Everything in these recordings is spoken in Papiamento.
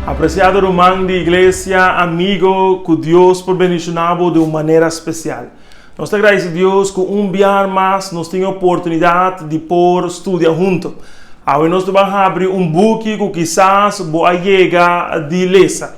Apreciado ruman di iglesia, amigo, cu Dios por bendiciona bo di un manera special. Nos ta agradeci Dios cu un biaha mas nos tin e oportunidad di por studia hunto. Awe nos ta ban habri un buki cu kisas bo a yega di lesa.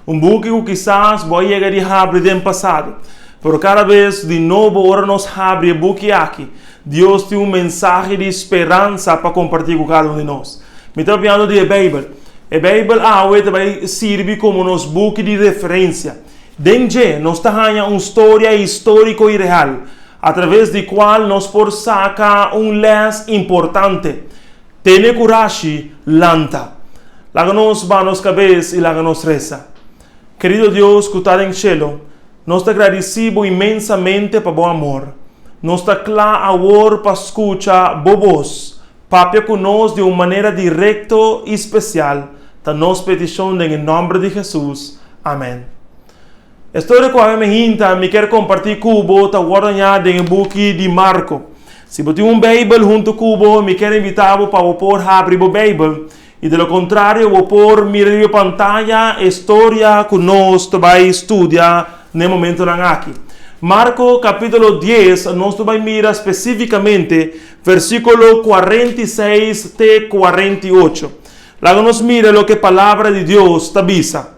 Un buki cu kisas bo a yega di habri den pasado. Pero cada bes di nobo ora nos habri e buki aki, Dios tin un mensahe di speransa pa comparti cu cada un di nos. Mi ta papiando di e Bijbel. E Bijbel awe ta bay sirbi como nos buki di referencia. Den dje nos ta haña un storia historico y real, a traves di cual nos por saca un les importante. Tene curashi, lanta. Laga nos baha nos cabes y laga nos reza. Querido Dios cu ta den cielo, nos ta gradici Bo inmensamente pa Bo amor. Nos ta cla awor pa scucha Bo bos, papia cu nos di un manera directo y special, ta nos peticion den e nomber di Jesus. Amen. E storia ku awe mi hinta mi kier kompartí ku bo ta wòrdu hañá den e buki di Marko. Si bo tin un Beibel huntu ku bo, mi kier invitá bo pa bo por habri bo Beibel, i de lo kontrario bo por mira riba pantaya e storia ku nos ta bai studia na e momentonan aki. Marko kapítulo dies, nos ta bai mira spesífikamente versíkulo 46 te 48. Laga nos mira loke Palabra di Dios ta bisa.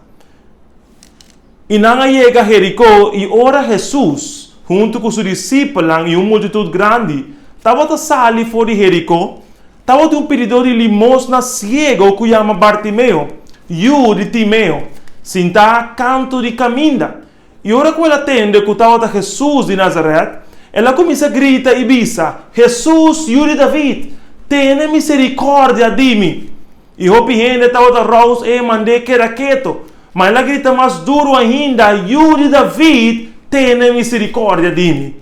I nan a yega Jerikó, i ora Hesus, huntu ku su disipelnan i un multitut grandi, tabata sali for di Jerikó, tabatin un pididó di limosna siego ku yama Bartimeo, yu di Timeo, sintá kantu di kaminda. I ora ku el a tende ku tabata Hesus di Nazaret, el a kuminsá grita i bisa, Hesus, Yu di David, tene miserikòrdia di mi! I hopi hende tabata rous e mand'é keda keto, ma el a grita mas duru ainda, Yu di David, tene miserikòrdia di mi!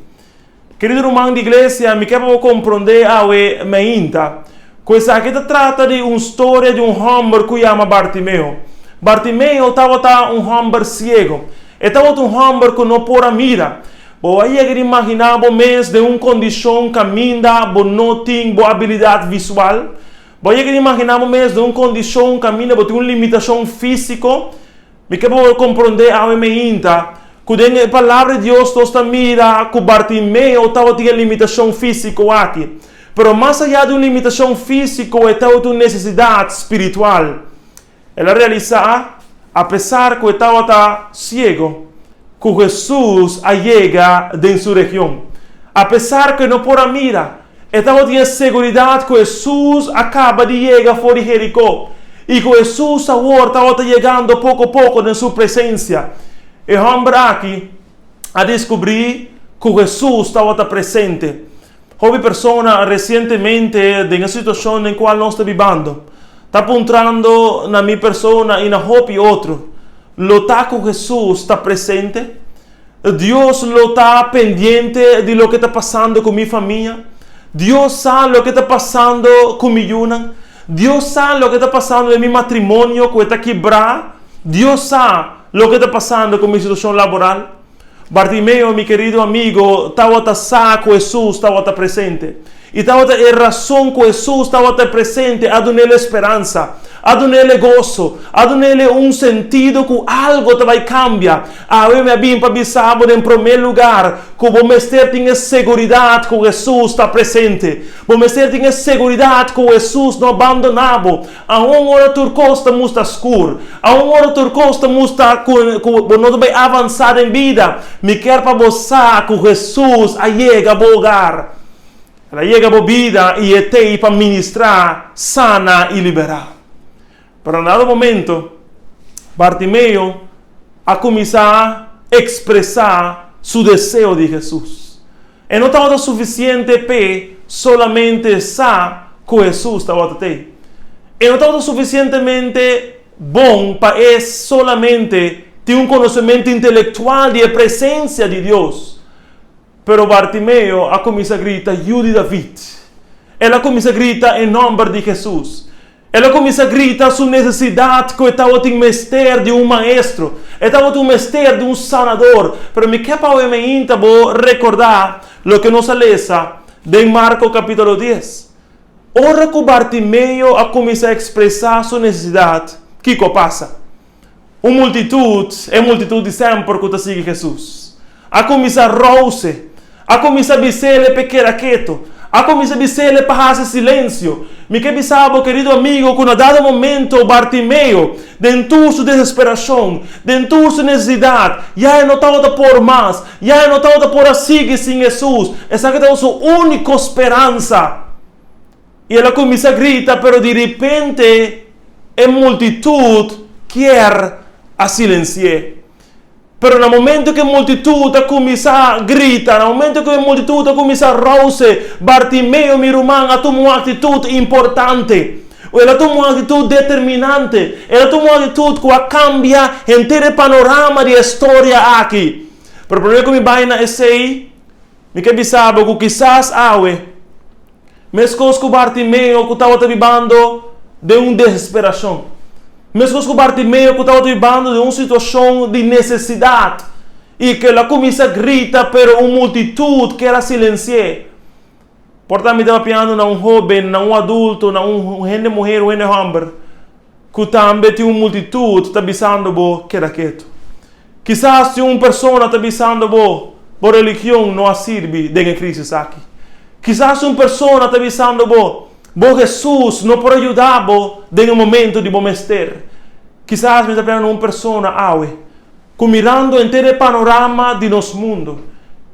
Kerido ruman di iglesia, mi ke pa bo komprondé awe meinta ku esaki ta trata di un storia di un hòmber ku yama Bartimeo. Bartimeo tabata un hòmber siego. E tabata un hòmber ku no por a mira. Bo a yega di imaginá bo mes den un kondishon kaminda bo no tin bo abilidat visual? Bo a yega di imaginá bo mes den un kondishon kaminda bo tin un limitashon físiko? Mi ke pa bo komprondé awe meinta ku den e Palabra di Dios nos ta mira ku Bartimeo tabatin e limitashon físiko aki. Pero mas ayá di un limitashon físiko e tabatin un nesesidat spiritual. El a realisá, apesar ku e tabata siego, ku Hesus a yega den su region. Apesar ku e no por a mira, E tabatin e seguridat ku Hesus a kaba di yega for di Jerikó i ku Hesus awor tabata yegando poko poko den su presensia. E hòmber aki a deskubrí ku Hesus tabata presente. Hopi persona resientemente den e situashon den kual nos ta bibando ta puntrando na mi persona i na hopi otro, Lo ta ku Hesus ta presente? Dios lo ta pendiente di loke ta pasando ku mi famia? Dios sa loke ta pasando ku mi yunan? Dios sa loke ta pasando den mi matrimonio ku e ta kibrá? Dios sa loke ta pasando ku mi situashon laboral? Bartimeo, mi kerido amigo, tabata sa ku Hesus tabata presente. I tabata e rason ku Hesus tabata presente a dun'el e speransa, a dun'el e goso, a dun'el e un sentido ku algo ta bai kambia. Awe mi a bin pa bisa bo den promé lugar ku bo mester tin e seguridat ku Hesus ta presente. Bo mester tin e seguridat ku Hesus no a bandoná bo. Aun ora tur kos ta mustra skur, aun ora tur kos ta mustra ku ku bo no ta bai avansá den bida, mi kier pa bo sa ku Hesus a yega bo hogar. El a yega bo bida i e t'ei pa ministrá, sana i liberá. Pero na dado momento, Bartimeo a kuminsá ekspresá su deseo di Hesus. E no tabata sufisiente p'e solamente sa ku Hesus tabata t'ei. E no tabata sufisientemente bon pa e solamente tin un konosementu intelektual di e presensia di Dios. Pero Bartimeo a kuminsá grita, Yu di David! El a kuminsá grita e nòmber di Hesus. El a kuminsá grita su nesesidat ku e tabatin mester di un maestro, e tabatin un mester di un sanador. Pero mi ke pa awe meinta bo rekordá loke nos a lesa den Marko kapítulo dies. Ora ku Bartimeo a kuminsá ekspresá su nesesidat, kiko a pasa? Un multitut, e multitut di semper ku ta sigui Hesus, a kuminsá rouse, a kuminsá bis'ele p'e keda ketu, a kuminsá bis'ele pa hasi silensio. Mi ke bisa bo, kerido amigo, ku na dado momento Bartimeo, den tur su desesperashon, den tur su nesesidat, ya e no tabata por mas, ya e no tabata por a sigui sin Hesus. Esaki tabata su úniko speransa. I el a kuminsá grita, pero di ripente e multitut kier a silensi'é. Pero na momento ku e multitut a kuminsá grita, na momento ku e multitut a kuminsá rouse, Bartimeo, mi ruman, a tuma un aktitut importante. El a tuma un aktitut determinante. El a tuma un aktitut ku a kambia henter e panorama di e storia aki. Pero promé ku mi bai na esei, mi ke bisa bo ku kisas awe, Meskos ku Bartimeo ku tabata bibando den un desesperashon. Meskos ku Bartimeo ku tabata bibando den un situashon di nesesidat i ku el a kuminsá grita pero un multitut ker a silensi'é. Por ta mi ta papiando na un hóben, na un adulto, na un hende muher, un hende hòmber ku tambe tin un multitut ta bisando bo keda ketu. Kisas tin un persona ta bisando bo, bo religion no a sirbi den e crisis aki. Kisas un persona ta bisando bo, bo Jesus no por a yuda bo den e momento di bo mester. Kisas mi ta pena un persona awe cu mirando henter e panorama di nos mundo,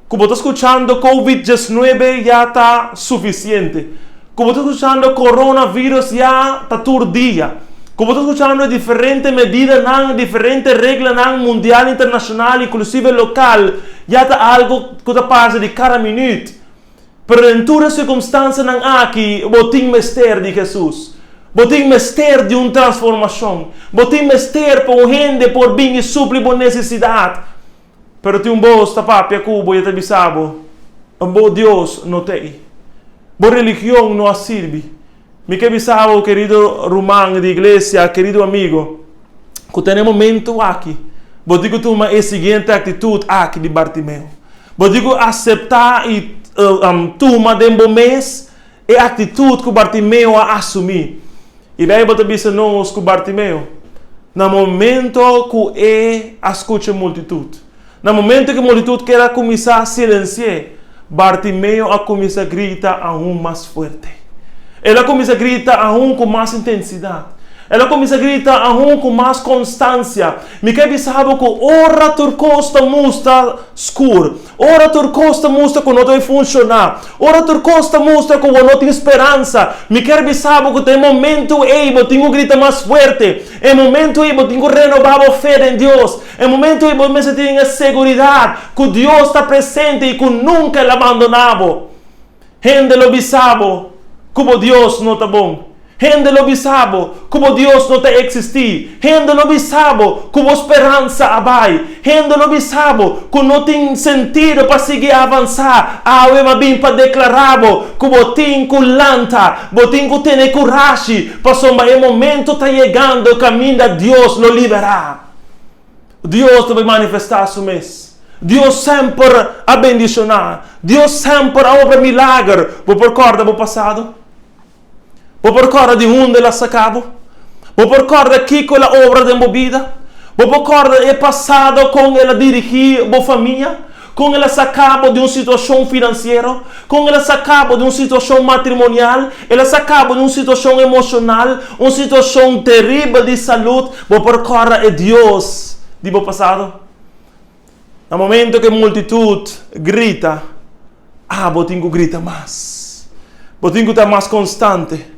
cu bo ta scuchando Covid 19 ya ta suficiente, Ku bo ta skuchando coronavirus ya ta tur dia. Ku bo ta skuchando e diferente medidanan, diferente reglanan mundial, internashonal, inklusive lokal, ya ta algu ku ta pasa di kada minüt. Pero den tur e sirkumstansianan aki bo tin mester di Hesus. Bo tin mester di un transformashon. Bo tin mester pa un hende por bin i supli bo nesesidat. Pero tin un bos ta papia ku bo i e ta bisa bo, Bo Dios no t'ei. Bo religion no a sirbi. Mi ke bisa bo, kerido ruman di iglesia, kerido amigo, ku ta na e momentu aki bo tin ku tuma e siguiente aktitut aki di Bartimeo. Bo tin ku aseptá i tuma den bo mes e aktitut ku Bartimeo a asumí. E Bijbel ta bisa nos ku Bartimeo, na momento ku e a skucha e multitut, na momento ku e multitut ker a kuminsá silensi'é, Bartimeo a kuminsá grita aun mas fuerte. El a kuminsá grita aun ku mas intensidat. El a kuminsá grita aun ku mas konstansia. Mi ke bisa bo ku ora tur kos ta mustra skur, Ora tur kos ta mustra ku no ta bai funshoná, ora tur kos ta mustra ku bo no tin speransa, mi kier bisa bo ku ta e momentu ei bo tin ku grita mas fuerte, e momentu ei bo tin ku renobá bo fe den Dios, e momentu ei bo mester tin e seguridat ku Dios ta presente i ku nunka el a bandoná bo. Hende lo bisa bo ku bo Dios no ta bon. Hende lo bisa bo ku bo Dios no ta eksistí. Hende lo bisa bo ku bo speransa a bai. Hende lo bisa bo ku no tin sentido pa sigui avansá. Awe m'a bin pa deklará bo ku bo tin ku lanta, bo tin ku tene kurashi, pasobra e momento ta yegando kaminda Dios lo liberá. Dios ta bai manifestá su mes. Dios semper a bendishoná. Dios semper a obra milager. Bo por kòrda bo pasado? Bo por kòrda di unda el a saka bo? Bo por kòrda kiko el a obra den bo bida? Bo por kòrda e pasado kon el a dirigí bo famia? Kon el a saka bo di un situashon finansiero? Kon el a saka bo di un situashon matrimonial? El a saka bo di un situashon emoshonal, un situashon teribel di salud? Bo por kòrda e Dios di bo pasado? Na momento ku e multitut grita, abo tin ku grita mas. Bo tin ku ta mas konstante.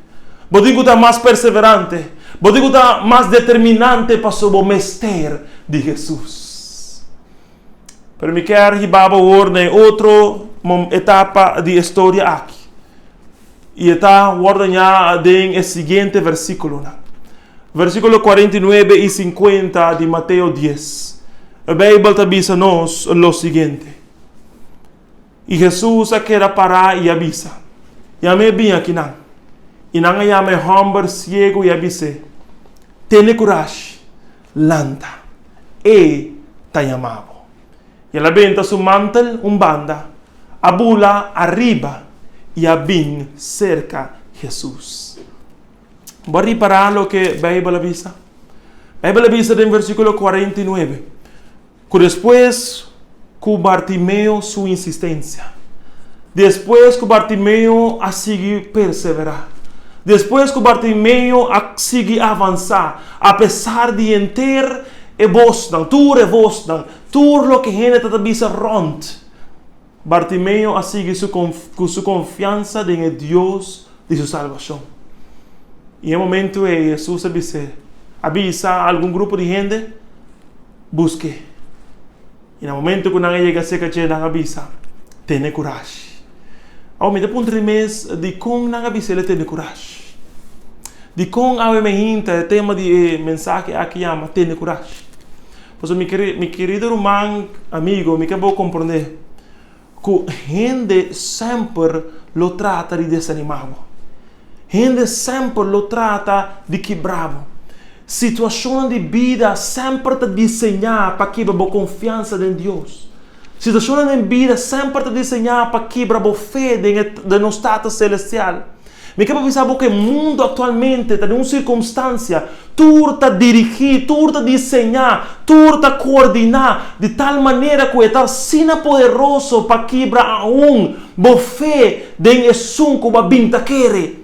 Bo tin ku ta mas perseverante. Bo tin ku ta mas determinante pasobra bo mester di Hesus. Pero mi kier hiba bo awor na e otro etapa di e storia aki. I e ta wòrdu hañá den e siguiente versíkulonan. Versíkulo 49 i 50 di Mateo 10. E Beibel ta bisa nos lo siguiente. I Hesus a keda pará i a bisa, Yam'é bin akinan. I nan a yama e hòmber siegu i a bis'é, Tene kurashi, lanta, e ta yama bo. I el a benta su mantel un banda, a bula ariba i a bin serka Hesus. Bo a ripará loke Beibel a bisa? Beibel a bisa den versíkulo 49 ku despues ku Bartimeo su insistensia, despues ku Bartimeo a sigui perseverá, despues ku Bartimeo a sigui avansá apesar di henter e bosnan, tur e bosnan, tur loke hende ta ta bisa rònt, Bartimeo a sigui su ku su konfiansa den e Dios di su salbashon. I e momentu ei Hesus a bis'é, a bisa algun grupo di hende, Busk'é. I na momentu ku nan a yega serka dje, nan a bisa, Tene kurashi. Awor mi ta puntra mi mes, dikon nan a bisa el tene kurashi? Dikon awe mi hinta e tema di e mensahe aki yama Tene kurashi? Pasobra mi kerido ruman, amigo, mi ke bo komprondé ku hende semper lo trata di desanimá bo. Hende semper lo trata di kibrá bo. Situashonnan di bida semper ta diseñá pa kibra bo konfiansa den Dios. Situashonnan den bida semper ta diseñá pa kibra bo fe den nos Tata Selestial. Mi ke pa bisa bo ku e mundu aktualmente ta den un sirkumstansia, tur ta dirigí, tur ta diseñá, tur ta koordiná di tal manera ku e ta asina poderoso pa kibra aun bo fe den esun ku bo a bin ta kere.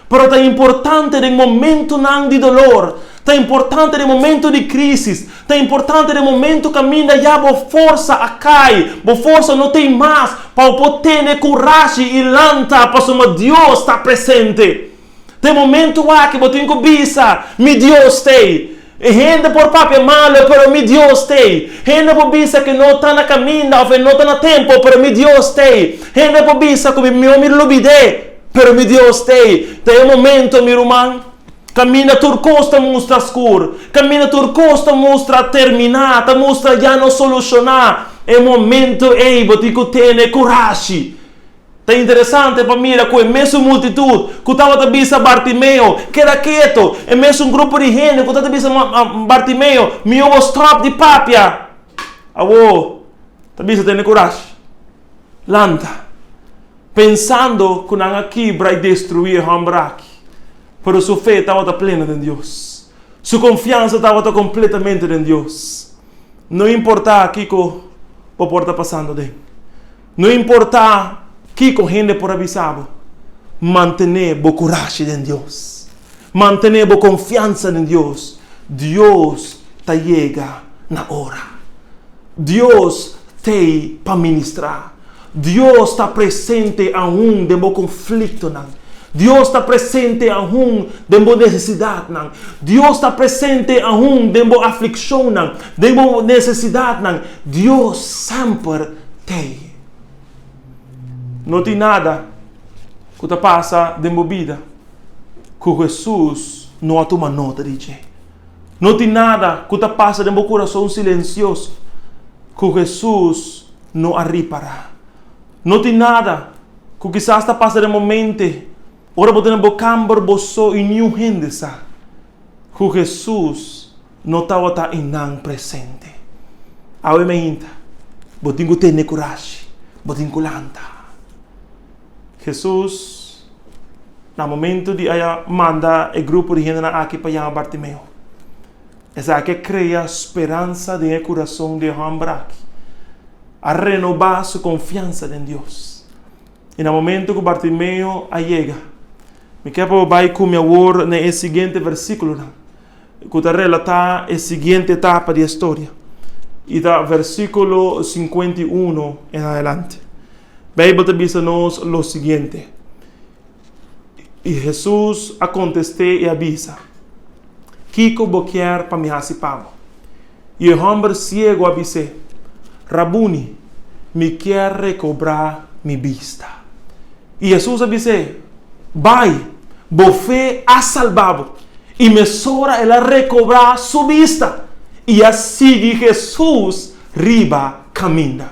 Pero ta importante den momentunan di dolor, ta importante den momentu di krísis, ta importante den momentu kaminda ya bo forsa a kai, bo forsa no tin mas, pa bo por tene kurashi i lanta pasobra Dios ta presente. Ta e momentu aki bo tin ku bisa, Mi Dios t'ei. E hende por papia malo, pero mi Dios t'ei. Hende por bisa ku e no ta na kaminda òf e no ta na tempu, pero mi Dios t'ei. Hende por bisa ku mi mihó mi lubid'é, pero mi Dios t'ei. Ta e momento, mi ruman, kaminda tur kos ta mustra skur, kaminda tur kos ta mustra terminá, ta mustra ya no solushoná, e momento ei bo tin ku tene kurashi. Ta interesante pa mira ku e mesun multitut ku tabata bisa Bartimeo, Keda keto, e mesun grupo di hende ku tabata bisa Bartimeo, Mihó bo stòp di papia! Awor ta bisa tene kurashi, lanta, pensando ku nan a kibra i destruí e hòmber aki. Pero su fe tabata pleno den Dios. Su konfiansa tabata kompletamente den Dios. No importá kiko bo por ta pasando den. No importá kiko hende por a bisa bo, mantené bo kurashi den Dios. Mantené bo konfiansa den Dios. Dios ta yega na ora. Dios t'ei pa ministrá. Dios ta presente aun den bo konfliktonan. Dios ta presente aun den bo nesesidatnan. Dios ta presente aun den bo aflikshonnan, den bo nesesidatnan. Dios semper t'ei. No tin nada ku ta pasa den bo bida ku Hesus no a tuma nota di dje. No tin nada ku ta pasa den bo kurason silensioso ku Hesus no a ripará. No tin nada ku kisas ta pasa den bo mente ora bo ta den bo kamber bo so i niun hende sa ku Hesus no tabata einan presente. Awe mainta, bo tin ku tene kurashi, bo tin ku lanta. Hesus, na momento di a manda e grupo di hendenan aki pa yama Bartimeo, esaki a krea speransa den e kurason di e hòmber aki, a renobá su konfiansa den Dios. I na momento ku Bartimeo a yega, mi ke pa bo bai ku mi awor na e siguiente versíkulonan. ku ta relatá e siguiente etapa di e storia, i ta versíkulo 51 en adelante. Beibel ta bisa nos lo siguiente, I Hesus a kontest'é i a bisa, Kiko bo kier pa mi hasi pa bo? I e hòmber siegu a bis'é, Rabuni, mi kier rekobrá mi bista. I Hesus a bis'é, Bai, bo fe a salba bo. I mesora el a rekobrá su bista i a sigui Hesus riba kaminda.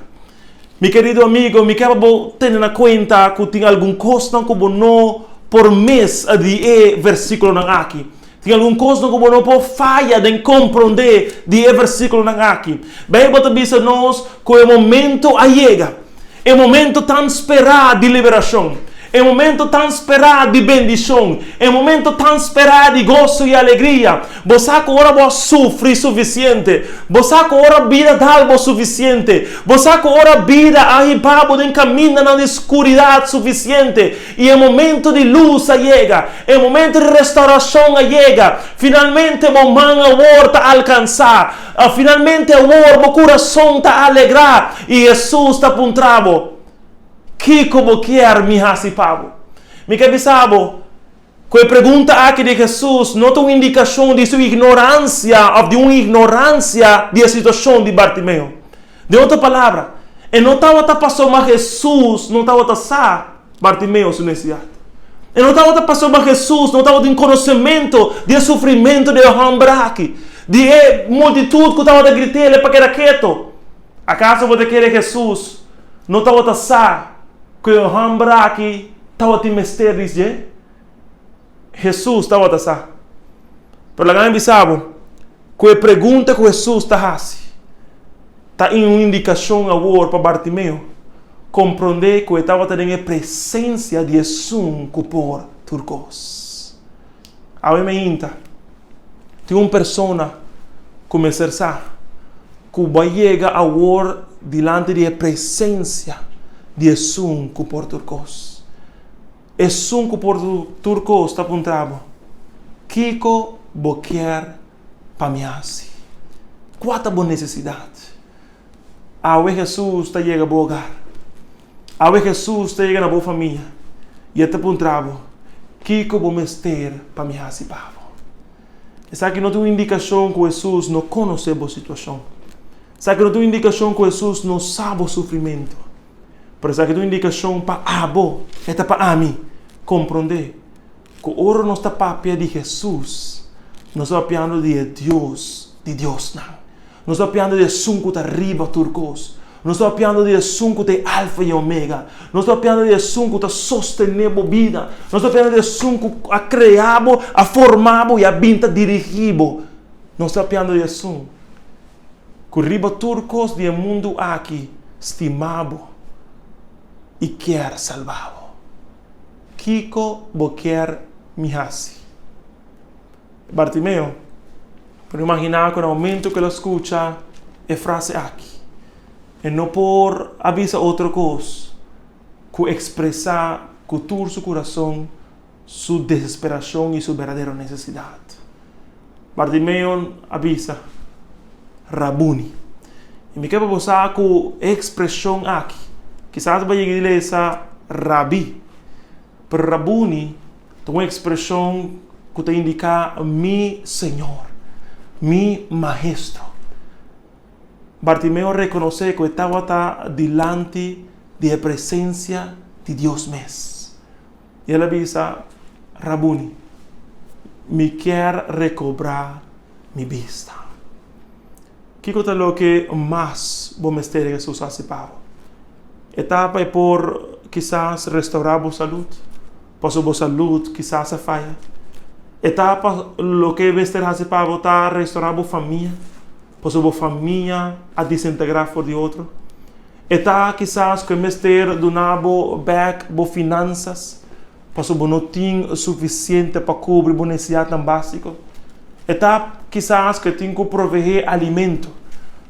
Mi kerido amigo, mi ke pa bo tene na kuenta ku tin algun kosnan ku bo no por mis di e versíkulonan aki. Tin algun kosnan ku bo no por faya den komprondé di e versíkulonan aki. Beibel ta bisa nos ku e momento a yega. E momento tan sperá di liberashon. E momento tan sperá di bendishon, e momento tan sperá di goso i alegria. Bo sa ku ora bo a sufri sufisiente, bo sa ku ora bida dal bo sufisiente, bo sa ku ora bida a hiba bo den kamindanan di skuridat sufisiente, i e momento di lus a yega, e momento di restaurashon a yega, finalmente bo man awor ta alkansá, finalmente awor bo kurason ta alegrá, i Hesus ta puntra bo, Kiko bo kier mi hasi pa bo? Mi ke bisa bo ku e pregunta aki di Hesus no ta un indikashon di su ignoransia òf di un ignoransia di e situashon di Bartimeo. Den otro palabra, e no tabata pasobra Hesus no tabata sa Bartimeo su nesesidat. E no tabata pasobra Hesus no tabatin konosementu di e sufrimentu di e hòmber aki, di e multitut ku tabata grit'el pa keda keto. Akaso bo ta kere Hesus no tabata sa ku e hòmber aki tabatin mester di dje? Hesus tabata sa. Pero laga mi bisa bo ku e pregunta ku Hesus ta hasi ta un indikashon awor pa Bartimeo komprondé ku e tabata den e presensia di Esun ku por tur kos. Awe meinta tin un persona ku mester sa ku bo a yega awor dilanti di e presensia di Esun ku por tur kos. Esun ku por tur kos ta puntra bo, Kiko bo kier pa mi hasi? Kua ta bo nesesidat? Awe Hesus ta yega bo hogar. Awe Hesus ta yega na bo famia i e ta puntra bo, Kiko bo mester pa mi hasi pa bo? Esaki no ta un indikashon ku Hesus no konosé bo situashon. Esaki no ta un indikashon ku Hesus no sa bo sufrimentu. Pero esaki ta un indikashon pa abo, e ta pa ami, komprondé ku ora nos ta papia di Hesus, nos ta papiando di e Dios di diosnan. Nos ta papiando di esun ku ta riba tur kos. Nos ta papiando di esun ku ta e Alfa i Omega. Nos ta papiando di esun ku ta sostené bo bida. Nos ta papiando di esun ku a krea bo, a forma bo i a bin ta dirigí bo. Nos ta papiando di esun ku riba tur kos di e mundu aki stima bo i kier salba bo. Kiko bo kier mi hasi? Bartimeo por imaginá ku na momentu ku el a skucha e frase aki, e no por a bisa otro kos ku ekspresá ku tur su kurason su desesperashon i su berdadero nesesidat. Bartimeo a bisa, Rabuni. I mi ke pa bo sa ku e ekspreshon aki, kisas bo a yega di lesa Rabí. Pero Rabuni ta un ekspreshon ku ta indiká mi Señor, mi Maestro. Bartimeo rekonosé ku e tabata dilanti di e presensia di Dios mes. I el a bisa, Rabuni, mi kier rekobrá mi bista. Kiko ta loke mas bo mester Hesus hasi pa bo? E ta pa e por kisas restaurá bo salud, pasobra bo salud kisas a faya. E ta pa loke e mester hasi pa bo ta restaurá bo famia, pasobra bo famia a desintegrá for di otro. E ta kisas ku e mester duna bo bèk bo finansas, Pasobra bo no tin sufisiente pa kubri bo nesesidatnan básiko. E ta kisas ku e tin ku proveé alimento,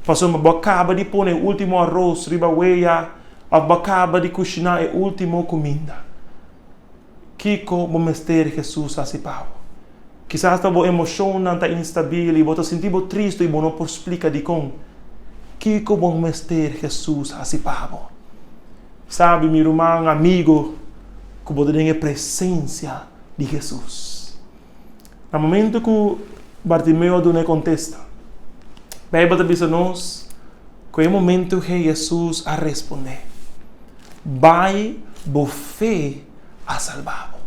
pasobra bo a kaba di pone e último aros riba wea òf bo a kaba di kushiná e último kuminda. Kiko bo mester Hesus hasi pa bo? Kisas ta bo emoshonnan ta instabil i bo ta sinti bo tristu i bo no por splika dikon. Kiko bo mester Hesus hasi pa bo? Sabi, mi ruman, amigo, ku bo ta den e presensia di Hesus. Na momento ku Bartimeo a duna e kontesta, Beibel ta bisa nos ku e momento ei Hesus a respondé, Bai, bo fe a salba bo.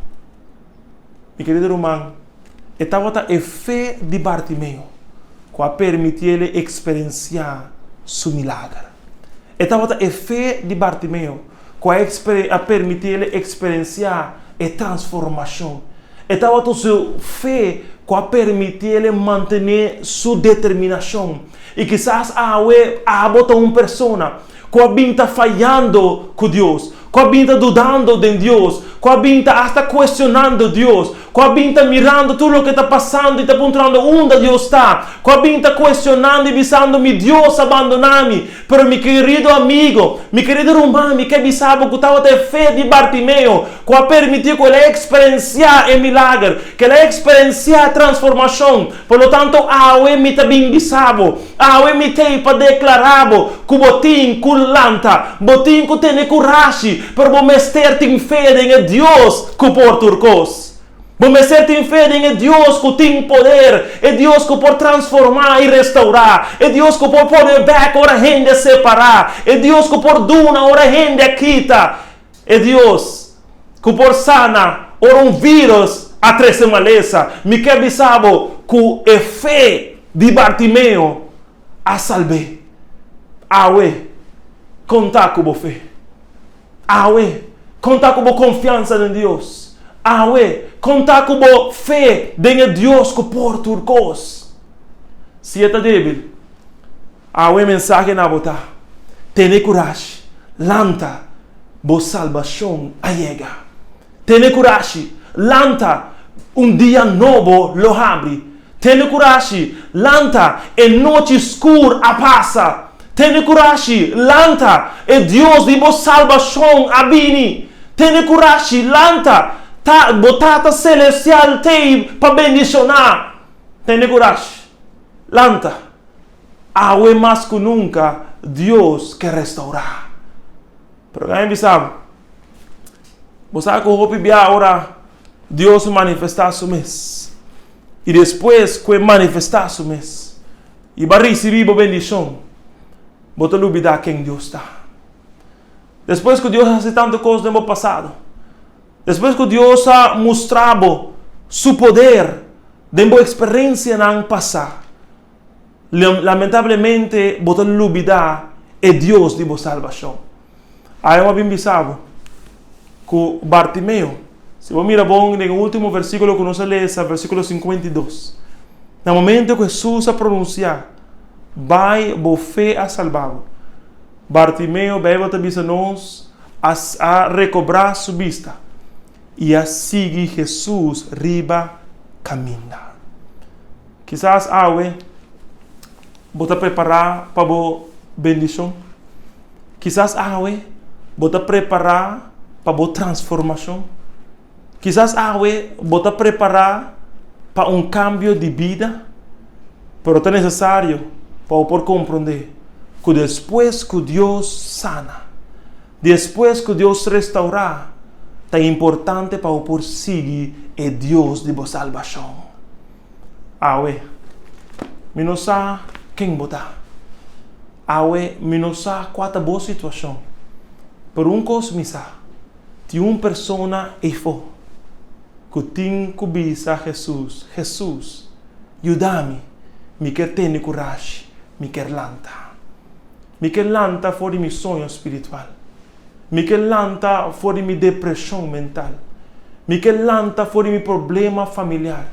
Mi kerido ruman, e tabata e fe di Bartimeo ku a permitié el eksperensiá su milager. E tabata e fe di Bartimeo ku a a permití el eksperensiá e transformashon. E tabata su fe ku a permití el mantené su determinashon. I kisas awe abo ta un persona ku a bin ta fayando ku Dios, Ku a bin ta dudando den Dios, ku a bin ta asta kuestionando Dios, ku a bin ta mirando tur loke ta pasando i ta puntrando unda Dios ta, ku a bin ta kuestionando i bisando mi Dios a bandoná mi. Pero mi kerido amigo, mi kerido ruman, mi ke bisa bo ku tabata e fe di Bartimeo ku a permití ku el a eksperensiá e milager, ku el a eksperensiá e transformashon. Por lo tanto, awe mi ta bin bisa bo, Awe mi t'ei pa deklará bo ku bo tin ku lanta, bo tin ku tene kurashi, pero bo mester tin fe den e Dios ku por tur kos. Bo mester tin fe den e Dios ku tin poder, e Dios ku por transformá i restourá, e Dios ku por pone bèk ora hende a separá, e Dios ku por duna ora hende a kita, E Dios ku por sana ora un vírus a trese malesa. Mi ke bisa bo ku e fe di Bartimeo a salb'é. Awe, konta ku bo fe. Awe, konta ku bo konfiansa den Dios. Awe, konta ku bo fe den e Dios ku por tur kos. Si e ta débil, Awe mensahe na bo ta, Tene kurashi, lanta, bo salbashon a yega. Tene kurashi, lanta, un dia nobo lo habri. Tene kurashi, lanta, e nochi skur a pasa. Tene kurashi, lanta, e Dios di bo salbashon a bini. Tene kurashi, lanta, ta bo Tata Selestial t'ei pa bendishoná. Tene kurashi, lanta. Awe mas ku nunka Dios ke restourá. Pero kan mi bisa bo, bo sa ku hopi bia ora Dios manifestá su mes i despues ku e manifestá su mes i bo a risibí bo bendishon, bo ta lubidá ken Dios ta. Despues ku Dios a hasi tantu kos den bo pasado, despues ku Dios a mustra bo su poder den bo eksperensianan pasá, Lamentablemente bo ta lubida e Dios di bo salbashon. Awe a bin bisa bo ku Bartimeo, si bo mira bon den e ultimo versikulo ku nos a lesa, versikulo 52, na momento ku Hesus a pronunsiá, Bai, bo fe a salba bo. Bartimeo, Beibel ta bisa nos, a a rekobrá su bista i a sigui Hesus riba kaminda. Kisas awe bo ta prepará pa bo bendishon. Kisas awe bo ta prepará pa bo transformashon. Kisas awe bo ta prepará pa un kambio di bida. Pero ta nesesario pa bo por komprondé ku despues ku Dios sana, despues ku Dios restourá, ta importante pa bo por sigui e Dios di bo salbashon. Awe, mi no sa ken bo ta. Awe, mi no sa kua ta bo situashon. Pero un kos mi sa, tin un persona eifó ku tin ku bisa Hesus, Hesus, yuda mi, mi ker tene kurashi, mi ker lanta. Mi ker lanta for di mi soño spiritual. Mi ke lanta for di mi depreshon mental. Mi ke lanta for di mi problema familiar.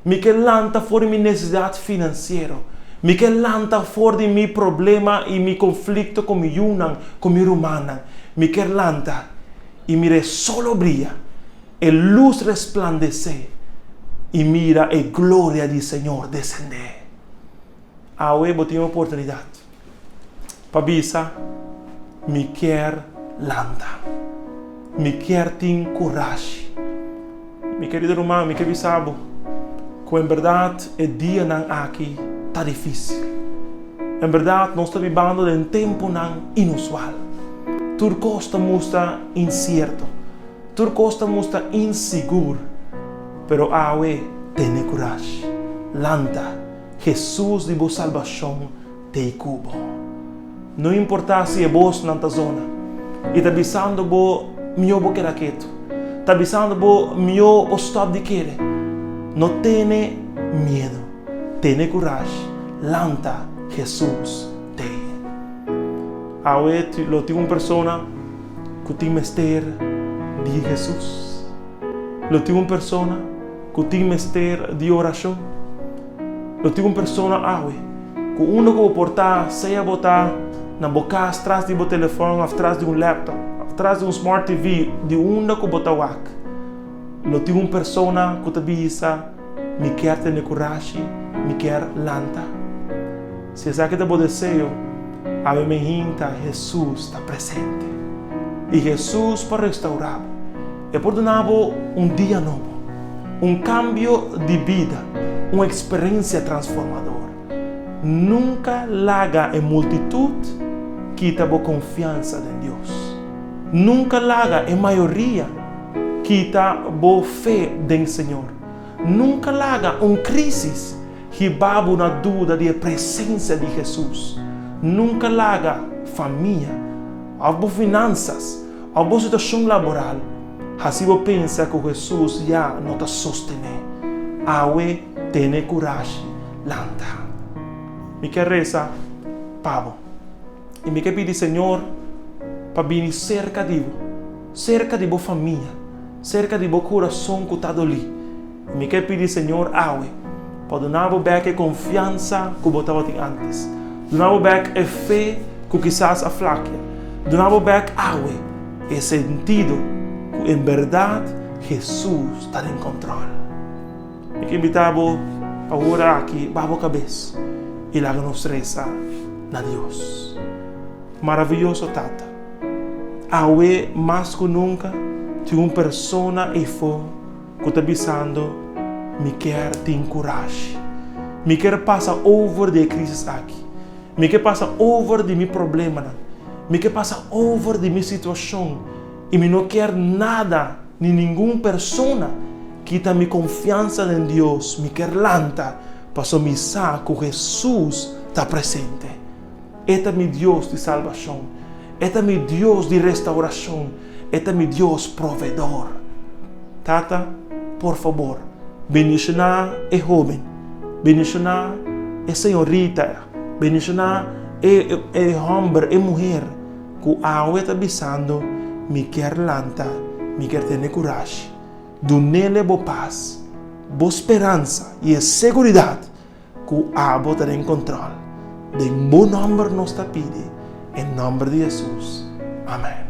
Mi ke lanta for di mi nesesidat finansiero. Mi ke lanta for di mi problema i mi konflikto ku mi yunan, ku mi rumannan. Mi ke lanta i mira e solo bria, e lus resplandesé i mira e gloria di Señor desendé. Awe bo tin e oportunidat. Pa bisa, Mi kier lanta. Mi kier tin kurashi. Mi kerido ruman, mi ke bisa bo ku en bèrdat e dianan aki ta difísil. En bèrdat nos ta bibando den tempunan inusual. Tur kos ta mustra insierto. Tur kos ta mustra insigur. Pero awe tene kurashi. Lanta. Hesus di bo salbashon t'ei ku bo. No importá si e bosnan ta zona i ta bisando bo mihó bo keda ketu, ta bisando bo mihó bo stòp di kere, no tene miedu, tene kurashi, lanta, Hesus t'ei. Awe lo tin un persona ku tin mester di Hesus. Lo tin un persona ku tin mester di orashon. Lo tin un persona awe ku unda ku bo por ta, sea bo ta na bo kas tras di bo telefòn òf tras di un laptop. tras di un smart TV, di unda ku bo ta wak, lo tin un persona ku ta bisa, Mi kier tene kurashi, mi kier lanta. Si esaki ta bo deseo, awe mi hinta Hesus ta presente. I Hesus por restaurá bo. E por duna bo un dia nobo, un kambio di bida, un eksperensia transformador. Nunka laga e multitut kita bo konfiansa den Dios. Nunka laga e mayoria kita bo fe den Señor. Nunka laga un krísis hiba bo na duda di e presensia di Hesus. Nunka laga famia, òf bo finansas, òf bo situashon laboral hasi bo pensa ku Hesus ya no ta sostené. Awe tene kurashi, lanta. Mi ke resa pa bo i mi ke pidi Señor pa bini serka di bo, serka di bo famia, serka di bo kurason ku ta dolí. Mi ke pidi Señor awe pa duna bo bek e konfiansa ku bo tabatin ántes. Duna bo bek e fe ku kisas a flakia. Duna bo bek awe e sentido ku en bèrdat Hesus ta den kòntròl. Mi ke invitá bo pa ora aki baha bo kabes i laga nos resa na Dios. Maraviyoso Tata, awe mas ku nunka tin un persona eifó. Ku ta bisando, Mi kier tin kurashi. Mi kier pasa over di e krisis aki. Mi ke pasa over di mi problemanan. Mi ke pasa over di mi situashon i mi no kier nada ni ningun persona kita mi konfiansa den Dios. Mi kier lanta pasobra mi sa ku Hesus ta presente. E ta mi Dios di salbashon. E ta mi Dios di restaurashon. E ta mi Dios proveedor. Tata, por fabor, bendishoná e hóben, bendishoná e señorita, bendishoná e e hòmber, e muher ku awe ta bisando, Mi kier lanta, mi kier tene kurashi. Dunele bo pas, bo speransa i e seguridat Ku abo ta den kontrol. Den bo nòmber nos ta pidi, en nòmber di Hesus. Amèn.